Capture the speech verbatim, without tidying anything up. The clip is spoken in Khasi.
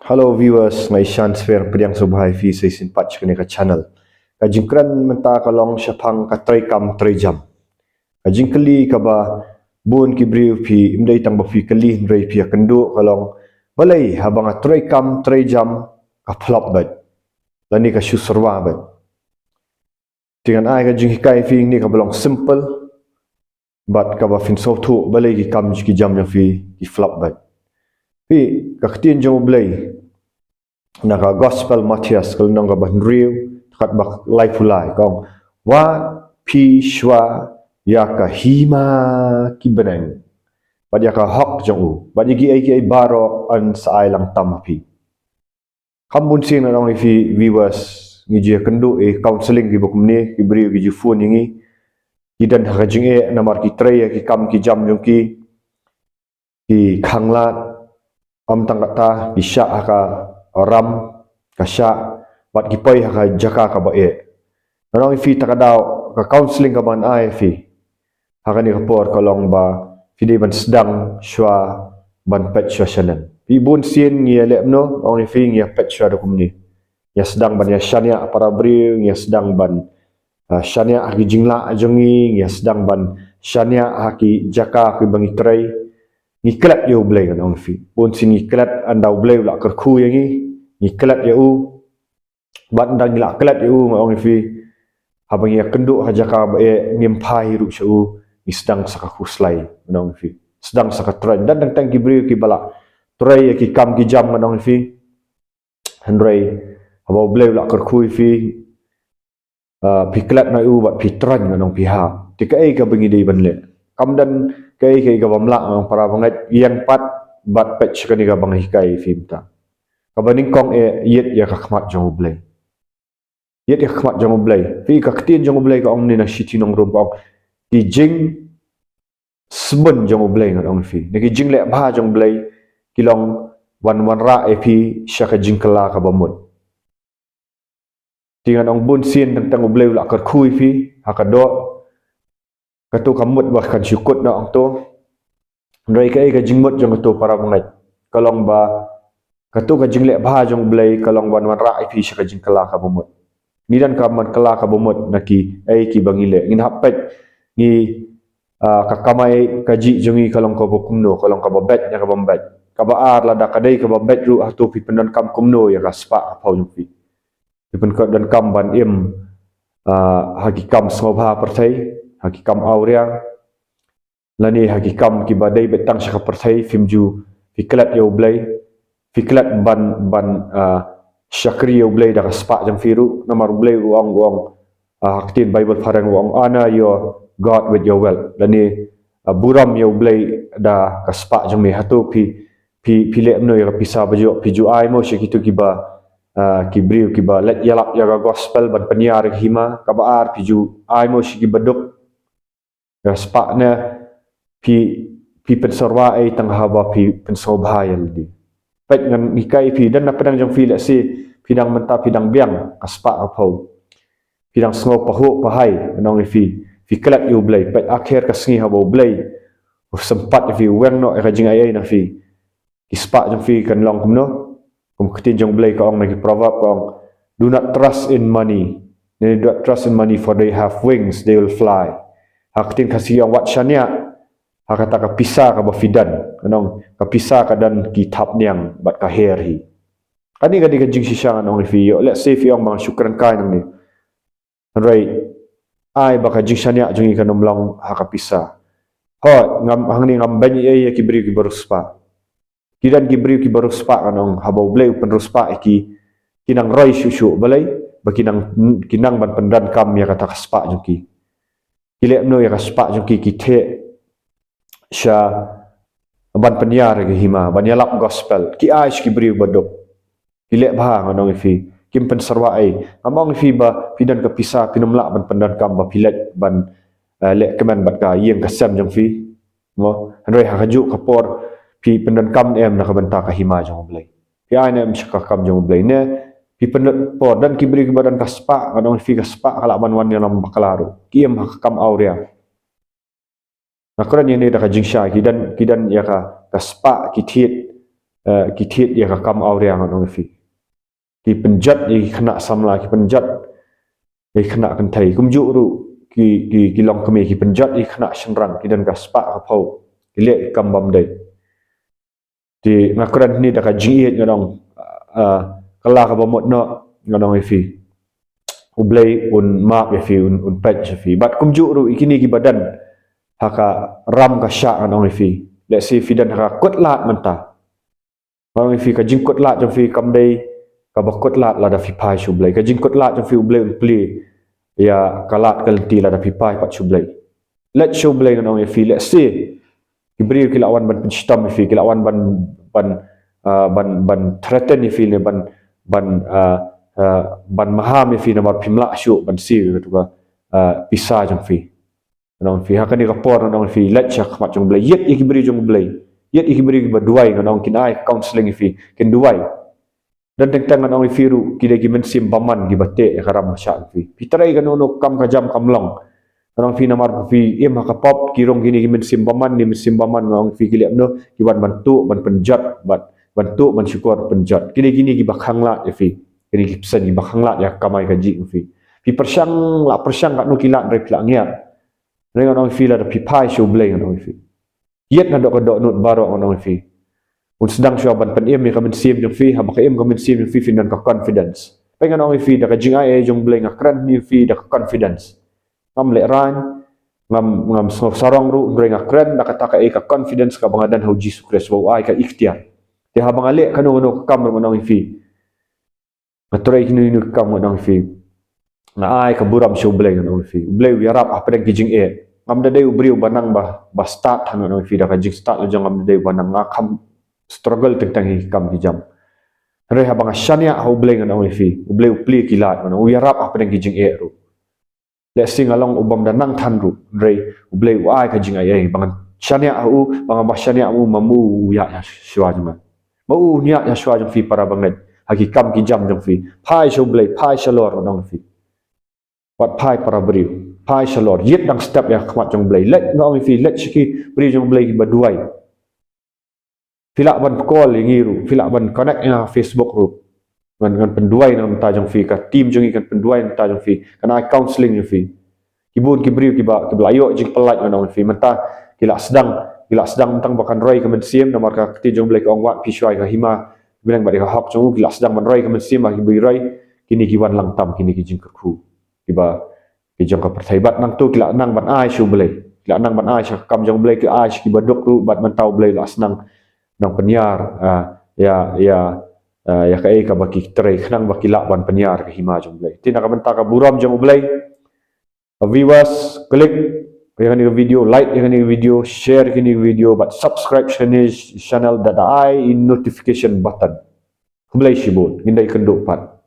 Hello viewers, nga i Shan Sfer pdiang sngewbha ïa phi sa shisien pat sha kane ka channel. Ka jingkren mynta ka long shaphang ka treikam treijam. Ka jingkylli kaba bun ki briew phi, ym dei tang ba phi kylli hynrei phi ïakynduh ka long, balei haba nga treikam treijam ka flop beit, lane ka shu syrwa beit. Te ngan ai ka jinghikai phi hangne kaba long simple bad kaba phin sngewthuh balei ki kam ki jam jong phi ki flop beit. Phi, ka ktien jong U Blei na ka Gospel Mathaios ka lynnong kaba hynriew, dkhot ba laiphew lai, ka ong, wat phi shuwa ïa ka hima ki bneng bad ïa ka hok jong u, bad ïa kiei kiei baroh yn sa ai lang tam ha phi. Kham bun sien ngan ong ïa phi viewers, ngi ju ïakynduh ïa counselling kiba kumne, ki briew ki ju phone ïa ngi, ki don ha ka jingeh namar ki trei ïa ki kam ki jam jong ki, ki khanglad, ym tang kata, ki shah ha ka ram, ka shah, bad ki poi ha ka jaka kaba eh. Ngan ong ïa phi, ta ka daw ka counselling kaba ngan ai ïa phi ha kane ka por ka long ba phi dei ban sdang shuwa ban peit shuwa shaneng. Phi, bun sien ngi ïaleh kumno, ong ïa phi, ngi ïapeit shuwa da kumne. Ngi ïasdang ban ïashaniah para briew, ngi ïasdang ban, ah, shaniah ha ki jinglah jong ngi, ngi ïasdang ban shaniah ha ki jaka kiba ngi trei. Ngi klet ïa U Blei, ngan ong ïa phi. Bun sien ngi klet ynda U Blei u la kyrkhu ïa ngi, ngi klet ïa u. Bad ynda ngi la klet ïa u, ngan ong ïa phi, haba ngi ïakynduh ha jaka ba eh, ngim phai ruh sha u, ngi sdang sa ka khuslai, ngan ong ïa phi. Sdang sa ka troiñ. Don tang tang ki briew kiba la trei ïa ki kam ki jam, ngan ong ïa phi. Hynrei haba U Blei u la kyrkhu ïa phi, ah, phi klet noh ïa u bad phi troiñ, ngan ong ïa phi, ha. Te kaei kaba ngi dei ban leh? Kam don kaei kaei kaba ym lah, ngan ong para bangeit, ïeng pat bad peit sha kane kaba nga hikai ïa phi mynta. Kaba nyngkong eh, ïeit ïa ka khmat jong U Blei. Ïeit ïa ka khmat jong U Blei. Phi, ka ktien jong U Blei ka ong ne na shithi nong Rom ka ong, ki jingsbun jong U Blei, ngan ong ïa phi, na ki jingleh bha jong U Blei, ki long ban wanrah ïa phi sha ka jingkylla kaba mut. Te ngan ong, bun sien tang tang U Blei u la kyrkhu ïa phi ha ka doh, kato ka mut ba kan shu kut noh hangto. Hynrei kaei ka jingmut jong kato para bangeit? Ka long ba kato ka jingleh bha jong U Blei ka long ban wanrah ïa phi sha ka jingkylla kaba mut. Ngi donkam ban kylla kaba mut na kiei kiba ngi leh. Ngin hap peit, ngi, ah, ka kamai kajih jong ngi ka long kaba kumno, ka long kaba beit ne kaba ym beit? Kaba ar, lada ka dei kaba beit ruh, hato phi pyndonkam kumno ïa ka spah ka phew jong phi? Phi pyndonkam ban im, ah, ha ki kam sngewbha pyrthei, ha ki kam awria, lane ha ki kam kiba dei beit tang sha ka pyrthei, phim ju, phi klet ïa U Blei, phi klet ban, ban, ah, shakri ïa U Blei da ka spah jong phi ruh, namar U Blei u ong, u ong, ah, ha ka ktien Baibl phareng u ong, "Honor your God with your wealth." Lane, ah, burom ïa U Blei da ka spah jong me. Hato phi, phi, phi leh kumno ïa ka pisa ba ju, phi ju ai mo sha kito kiba, ah, ki briew kiba leit ïalap ïa ka gospel ban pynïar ïa ka hima? Kaba ar, phi ju ai mo sha kiba duk ïa ka spah, ne phi, phi pynsyrwa ei tang haba phi pynsngewbha ïa lade? Peit, ngan hikai ïa phi, don na pdeng jong phi, lehse phi dang mynta phi dang biang ka spah ka phew, phi dang sngew pahuh pahai, ngan ong ïa phi, phi klet ïa U Blei. Peit, akher ka sngi haba U Blei u sympat ïa phi, u weng noh ïa ka jingai ei na phi, ki spah jong phi kan long kumno? Kum ka ktien jong U Blei ka ong na ki Proverb, ka ong, "Do not trust in money, neither do not trust in money, for they have wings, they will fly." Ha ka ktien Khasi ka ong, "Wat shaniah ha kata ka pisa kaba phi don." Ngan ong, ka pisa ka don ki thapniang bad ka her hi. Kane ka dei ka jingshisha, ngan ong ïa phi. Ïoh, lehse phi ong ba nga shu kren kai nangne. Hynrei ai ba ka jingshaniah jong ngi kan ym long ha ka pisa. Hooid, ngam, hangne ngam beiñ ei ïa ki briew kiba riewspah. Ki don ki briew kiba riewspah, ngan ong, haba U Blei u pynriewspah ïa ki, ki nang roi shuh shuh. Balei? Ba ki nang, ki nang ban pyndonkam ïa kata ka spah jong ki. Ki leh kumno ïa ka spah jong ki? Ki theh sha ban pynïar ïa ka hima, ban ïalap gospel. Ki ai sha ki briew ba duk. Ki leh bha, ngan ong ïa phi. Kim pynsyrwa ei. Ngam ong ïa phi ba phi don ka pisa phin ym lah ban pyndonkam ba phi leit ban, eh, leh kmen bad ka ïing ka sem jong phi. Mo, hynrei ha kajuh ka por phi pyndonkam ne em na ka bynta ka hima jong U Blei? Phi ai ne em sha ka kam jong U Blei? Ne phi pynlut por? Don ki briew kiba don ka spah, ngan ong ïa phi, ka spah ka lah ban wan ïalam bakla ruh. Ki im ha ka kam awria. Nga kren ïa ne da ka jingshai, ki don, ki don ïa ka, ka spah, ki thied eh, ki thied ïa ka kam awria ngan ong ïa phi. Ki pynjot ïa ki khynnah samla, ki pynjot ïa ki khynnah kynthei. Kumjuh ruh ki, ki, ki longkmie ki pynjot ïa ki khynnah shynrang, ki don ka spah ka phew, ki leh ki kam bym dei. Te nga kren hangne da ka jingïeit ngan ong, ah, ka la kaba mut noh ngan ong ïa phi. U Blei un map ïa phi, un, un peit ïa phi. Bad kumjuh ruh ïa kine kiba don ha ka ram ka shah ngan ong ïa phi. Lehse phi don ha ka kut lad mynta. Ngan ong ïa phi, ka jingkut lad jong phi kam dei kaba kut lad lada phi phai sha U Blei. Ka jingkut lad jong phi U Blei un plie ïa ka lad ka lynti lada phi phai pat sha U Blei. Leit sha U Blei ngan ong ïa phi, lehse ki briew ki la wan ban pynshitom ïa phi, ki la wan ban, ban, ah, ban, ban threaten ïa phi ne ban, ban, ah, ah, ban maham ïa phi namar phim lah shuh ban siew ïa katu ka, ah, pisa jong phi. Ngan ong ïa phi, ha kane ka por ngan ong ïa phi, leit sha khmat jong U Blei, ïeit ïa ki briew jong U Blei, ïeit ïa ki briew kiba duwai ngan ong, kin ai counselling ïa phi, kin duwai. Don teng teng ngan ong ïa phi ruh, ki dei ki mynsiem bymman kiba teh ïa ka ram ka shah jong phi. Phi trei kano kano kam ka jam kam long. Ngan ong ïa phi namar ba phi im ha ka pop, ki rung kine ki mynsiem bymman, ne mynsiem bymman ngan ong ïa phi ki leh kumno, ki wan ban tuh, ban pynjot, ban, ban tuh, ban shukor, pynjot. Ki dei kine kiba khanglad ïa phi. Kine ki pyrshang kiba khanglad ïa ka kamai kajih jong phi. Phi pyrshang la pyrshang katno ki lad hynrei phi la ngiat. Hynrei ngan ong ïa phi lada phi phai sha U Blei ngan ong ïa phi. Ïeit naduh ka dohnud baroh ngan ong ïa phi. Un sdang shuwa ban pynim ïa ka mynsiem jong phi, haba ka im ka mynsiem jong phi phin don ka confidence. Peit ngan ong ïa phi da ka jingaiei jong U Blei nga kren hangne ïa phi da ka confidence. Ngam lehraiñ, ngam, ngam sngewsarong ruh, hynrei nga kren da kata kaei ka confidence kaba nga don ha U Jisu Khrist ba u ai ka iktiar. Te haba nga leh kano kano ka kam ruh ngan ong ïa phi. Nga trei kino kino ki kam ngan ong ïa phi. Nga ai ka burom sha U Blei ngan ong ïa phi. U Blei u ïarap hapdeng ki jingeh. Ngam da dei u briew ba nang ba, ba stad hangne ngan ong ïa phi, da ka jingstad la jong ngam da dei ba nang, nga kham struggle teng teng ïa ki kam ki jam. Hynrei haba nga shaniah ha U Blei ngan ong ïa phi. U Blei u plie ki lad ngan ong, u ïarap hapdeng ki jingeh ruh. Lehse nga long u bym da nang than ruh, hynrei U Blei u ai ka jingaiei, ba ngan shaniah ha u, ba ngan ba shaniah ha u, ma u u ïaid shuwa jong nga. Ma u u ïaid shuwa jong phi para bangeit, ha ki kam ki jam jong phi. Phai sha U Blei, phai shalor ngan ong ïa phi. Wat phai para briew, phai shalor, ïeit dang step ïa khmat jong U Blei. Leit ngan ong ïa phi, leit sha ki briew jong U Blei kiba duwai. Phi lah ban call ïa ngi ruh, phi lah ban connect ïa nga ha Facebook ruh. Ngan, ngan pynduwai na ka bynta jong phi, ka team jong ngi kan pynduwai na ka bynta jong phi, kan ai counselling ïa phi. Ki bun ki briew kiba, kiba la ïoh jingpyllait ngan ong ïa phi. Mynta ki la sdang, ki la sdang tang ba kan roi ka mynsiem, namar ka ktien jong U Blei ka ong wat phi shuwa ïa ka hima bneng bad ïa ka hok jong u, ki la sdang ban roi ka mynsiem, ba ki briew roi, kine ki wan lang tam, kine ki jingkyrkhu kiba ki jong ka pyrthei. Bad nangta ki la nang ban ai sha U Blei, ki la nang ban ai sha ka kam jong U Blei, ki ai sha kiba duk ruh, bad mynta U Blei u la sdang nang pynïar, ah, ïa, ïa, ah, ïa kaei kaba ki trei, khnang ba ki lah ban pynïar ka hima jong U Blei. Te na ka bynta ka burom jong U Blei, ah, viewers, click ïa kane ka video, like ïa kane ka video, share ïa kane ka video, bad subscribe ïa kane ka channel, da ai ïa ka notification button. Khublei shibun, ngin da ïakynduh pat.